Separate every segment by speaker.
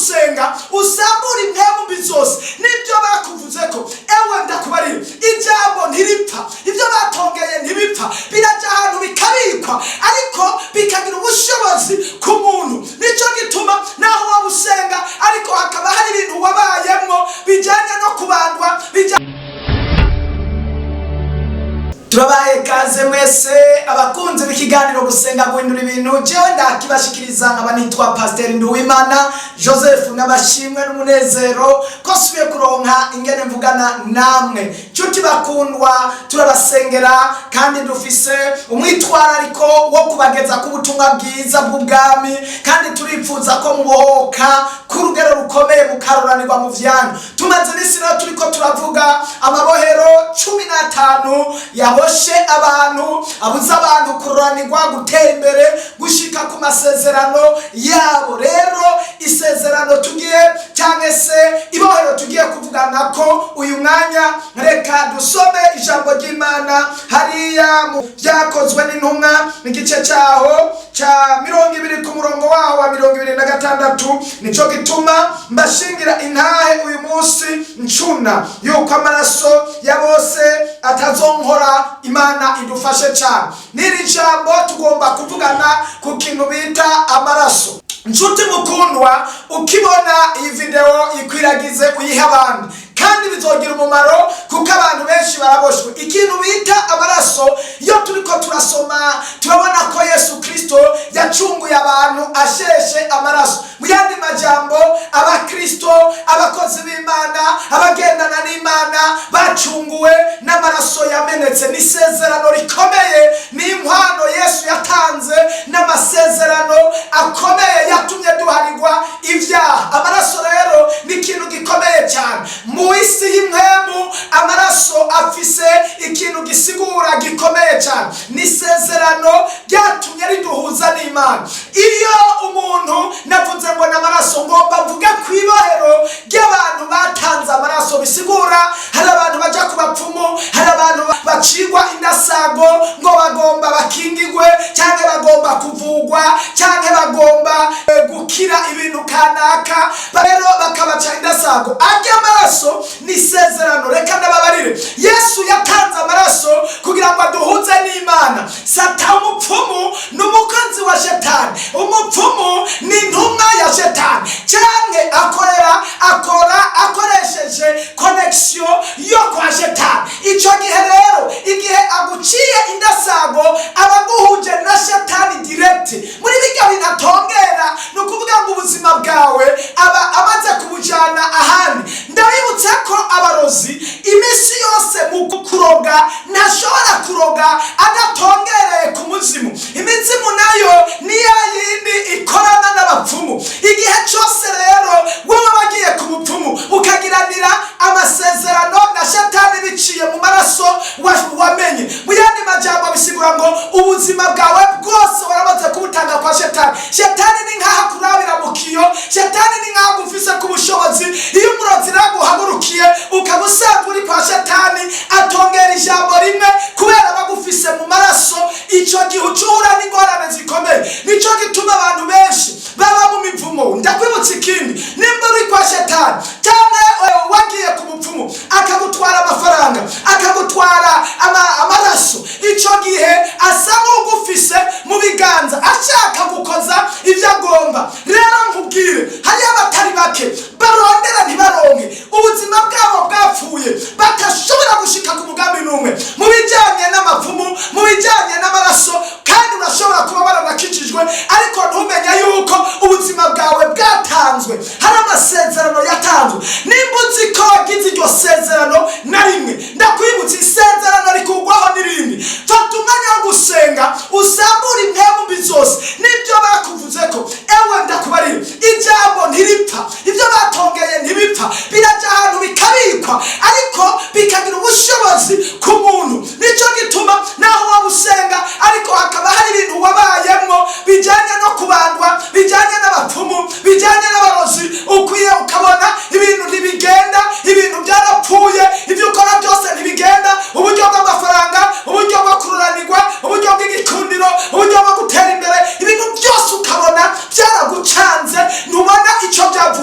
Speaker 1: Gusenga usambura impemu mbi zose n'ibyo bakuvuze ko. Ewe, ndakubarira, ijambo ntiripfa, ibyo batongeye ntibipfa, birajya ahantu bikabikwa, ariko bikagira ubushobozi ku muntu. Nicyo gituma naho waba usenga, ariko hakaba hari ibintu wabayemwo bijyanye no kubandwa bijyanye. Turabaye kaze mwese abakunzi b'ikiganiro Gusenga Guhindura Ibintu. Jewe ndakibashikiriza nkaba nitwa Pasiteri Nduwimana Joseph. N'abashimwe n'umunezero ko subiye kuronka ingene mvugana namwe. Nshuti bakundwa, turabasengera kandi dufise umwitwarariko wo kubageza ku butumwa bwiza bw'ubwami, kandi turipfuza ko mubohoka ku rugero rukomeye, mukaruranirwa mu vyanyu. Tumaze iminsi rero turiko turavuga amabohero 15 yaboshe abantu, abuza abantu kururanirwa, gutera imbere, gushika ku masezerano yabo. Rero isezerano tugiye, cyangwa se ibohero tugiye kuvugana ko uyu mwanya, reka dusome ijambo ry'Imana hariya mu Byakozwe n'Intumwa, igice cyaho cya 20, ku murongo waho wa 26. Nico gituma mbashingira intahe uyu munsi ncuna yuko amaraso ya bose atazonkora. Imana idufashe cyane. N'iri jambo tugomba kuvugana ku kintu bita amaraso. Nshuti mukundwa, ukibona iyi video ikwiragize, uyihe abandi, kandi bizogira umumaro kuko abantu benshi baraboshwe ikintu bita amaraso. Iyo turiko turasoma, turabona ko Yesu Kristo yacunguye abantu asheshe amaraso. Mu yandi majambo, abakristo, abakozi b'Imana, abagendana n'Imana bacunguwe n'amaraso yamenetse. Ni isezerano rikomeye, ni inkwano Yesu yatanze n'amasezerano akomeye yatumye duharirwa ibyaha. Amaraso rero ni ikintu gikomeye cyane mu isi y'impwemu. Amaraso afise ikintu gisigura gikomeye cyane, ni isezerano ryatumye riduhuza n'Imana. Iyo umuntu, navuze ngo ni amaraso, ngomba mvuge ku ibohero ry'abantu batanze amaraso. Bisigura hari abantu bajya ku bapfumu, hari abantu bacigwa indasago ngo bagomba bakingigwe, cyangwa bagomba kuvugwa, cyangwa bagomba gukira ibintu kanaka. Rero bakabaca indasago. Arya amaraso ni isezerano. Reka ndababarire, Yesu yatanze amaraso kugira ngo aduhuze n'Imana. Sata, umupfumu ni umukozi wa Shetani, umupfumu ni intumwa ya Shetani, cyangwa akorera, akora akoresheje connexion yo kwa Shetani. Icyo gihe rero, igihe aguciye indasago, aba aguhuje na Shetani direct. Muri bijya bintu atongera, ni ukuvuga ngo ubuzima bwawe aba amaze kubujyana ahandi. Ndabibutsa ko abarozi iminsi yose mu kuroga ntashobora kuroga adatongereye ku muzimu. Imizimu nayo ni ya yindi ikorana n'abapfumu. Igihe cyose rero wowe wagiye ku mupfumu, ukagiranira amasezerano na Shetani biciye mu maraso wamenye, mu yandi majambo bisigura ngo ubuzima bwawe bwose waramaze kubutanga kwa Shetani. Shetani ni nk'aho akurabira mu kiyo, Shetani ni nk'aho agufise ku bushobozi. Iyo umurozi naguhagurukiye, ukaba usanzwe uri kwa Shetani, atongera ijambo rimwe kubera bagufise mu maraso. Icyo gihe ucura n'ingorane zikomeye. Nicyo gituma abantu benshi baba mu mivumo. Ndakwibutsa ikindi: nimba uri kwa Shetani cyangwa wagiye ku mupfumu akagutwara amafaranga, akagutwara amaraso, icyo gihe asa nk'ugufise mu biganza, ashaka gukoza ibyo agomba. Rero nkubwire, hariyo abatari bake barondera ntibaronke, ubuzima bwabo bwapfuye, batashobora gushika ku mugambi n'umwe mu bijyanye n'amapfumu, mu bijyanye n'amaraso. Kandi urashobora kuba waranakijijwe, ariko ntumenye yuko ubuzima bwawe bwatanzwe, hari amasezerano yatanzwe. Nimba uzi ko wagize iryo sezerano na rimwe, ndakwibutsa, isezerano rikugwaho n'irindi. Fata umwanya wo gusenga, usambure impemu mbi zose n'ibyo bakuvuze ko. Ewe, ndakubarira, ijambo ntiripfa, ibyo batongeye ntibipfa, birajya ahantu bikabikwa, ariko bikagira ubushobozi ku muntu. Nicyo gituma naho waba usenga, ariko hakaba hari ibintu wabayemwo bijyanye no kubandwa, bijyanye n'abapfumu, bijyanye n'abarozi, ukwiye ukabona ibintu ntibigenda, ibintu byarapfuye, ibyo ukora byose ntibigenda, uburyo bw'amafaranga, uburyo bwo kururanirwa, uburyo bw'igikundiro, uburyo bwo gutera imbere, ibintu.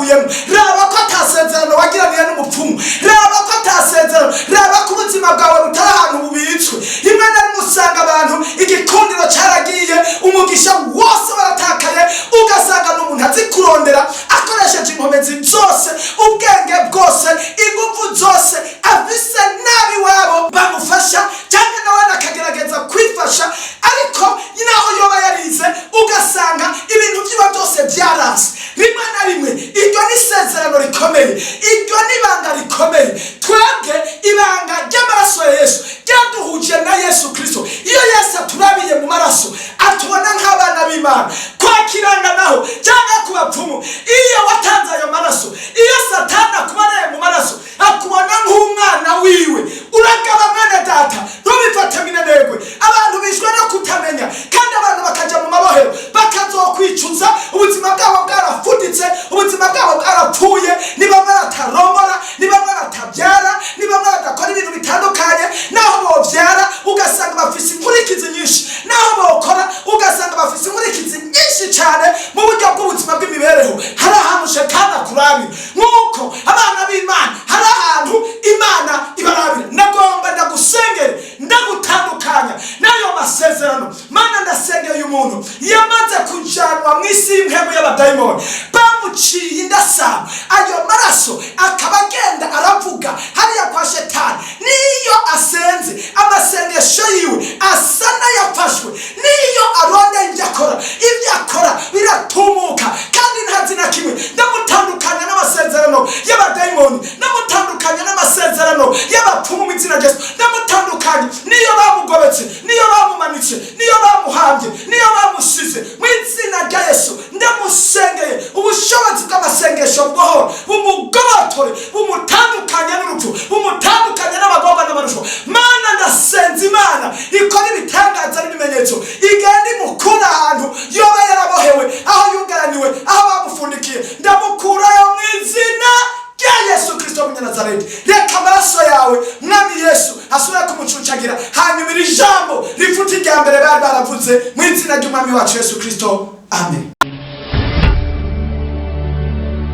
Speaker 1: wavuyemo. Raba ko atasezerano wagiraniye n'umupfumu, raba ko atasezerano, raba ko ubuzima bwawe butari ahantu bubitswe. Rimwe na rimwe usanga abantu igikundiro cyaragiye, umugisha wose waratakaye, ugasanga n'umuntu azi kurondera akoresheje inkomezi zose, ubwenge bwose, ingufu zose afise, nabi wabo bamufasha cyangwa nawe akagerageza kwifasha, ariko naho yoba yarize ugasanga ibintu byiba byose byaranze. Rimwe na rimwe iryo ni isezerano rikomeye, iryo ni ibanga rikomeye. Twebwe ibanga ry'amaraso ya Yesu ryaduhuje na Yesu Kirisito. Iyo Yesu aturabiye mu maraso, atubona nk'abana b'Imana. Kwakiranga naho cyangwa ku bapfumu, iyo watanze ayo maraso, iyo Satani akubareye mu maraso, akubona nk'umwana wiwe. Uragaba, mwene data, ntubifate minenegwe. Abantu bishwe no kutamenya, kandi abantu bakajya mu mabohero bakazokwicuza ubuzima bwabo bwarafuditse, ubuzima bwabo bwarapfuye. Ni bamwe batarongora, ni bamwe batabyara, ni bamwe badakora ibintu bitandukanye. Naho bobyara ugasanga bafise inkurikizi nyinshi, naho bokora ugasanga bafise inkurikizi nyinshi cyane mu buryo bw'ubuzima bw'imibereho. Hari ahantu Shetani akurabira, nk'uko abana b'Imana hari ahantu Imana ibarabira. Ndagomba ndagusengere, ndagutandukanya n'ayo masezerano. Mana, ndasengeye uyu muntu yamaze kujanwa mu isi y'impemu y'abadayimoni, bamuciye indasabo, ayo maraso akaba agenda aravuga hariya kwa Shetani. Niyo asenze, amasengesho yiwe asa n'ayafashwe. Niyo arondeye ibyo akora, ibyo akora biratumuka kandi ntazi na kimwe. Ndamutandukanya n'amasezerano y'abadayimoni, ndamutandukanya n'amasezerano y'abapfumu mu izina rya Yesu. Ndamutandukanya niyo bamugobetse, niyo bamumanitse, niyo bamuhambye, niyo bamusize, mu izina rya Yesu. Ndamusengeye, ubushobozi bw'amasengesho bwohoro bumugobotore, bumutandukanye n'urupfu, bumutandukanye n'abagorwa n'abarusho. Mana, ndasenze Imana ikora ibitangaza n'ibimenyetso, igenda imukura ahantu yoba yarabohewe, aho yugaraniwe, aho bamufundikiye. Ndamukurayo mu izina rya Yesu Kirisito w'Umunyanazareti. Reka amaraso yawe, Mwami Yesu, asubire kumucucagira, hanyuma iri jambo rifuta irya mbere bari baravuze, mu izina ry'Umwami wacu Yesu Kirisito, amen.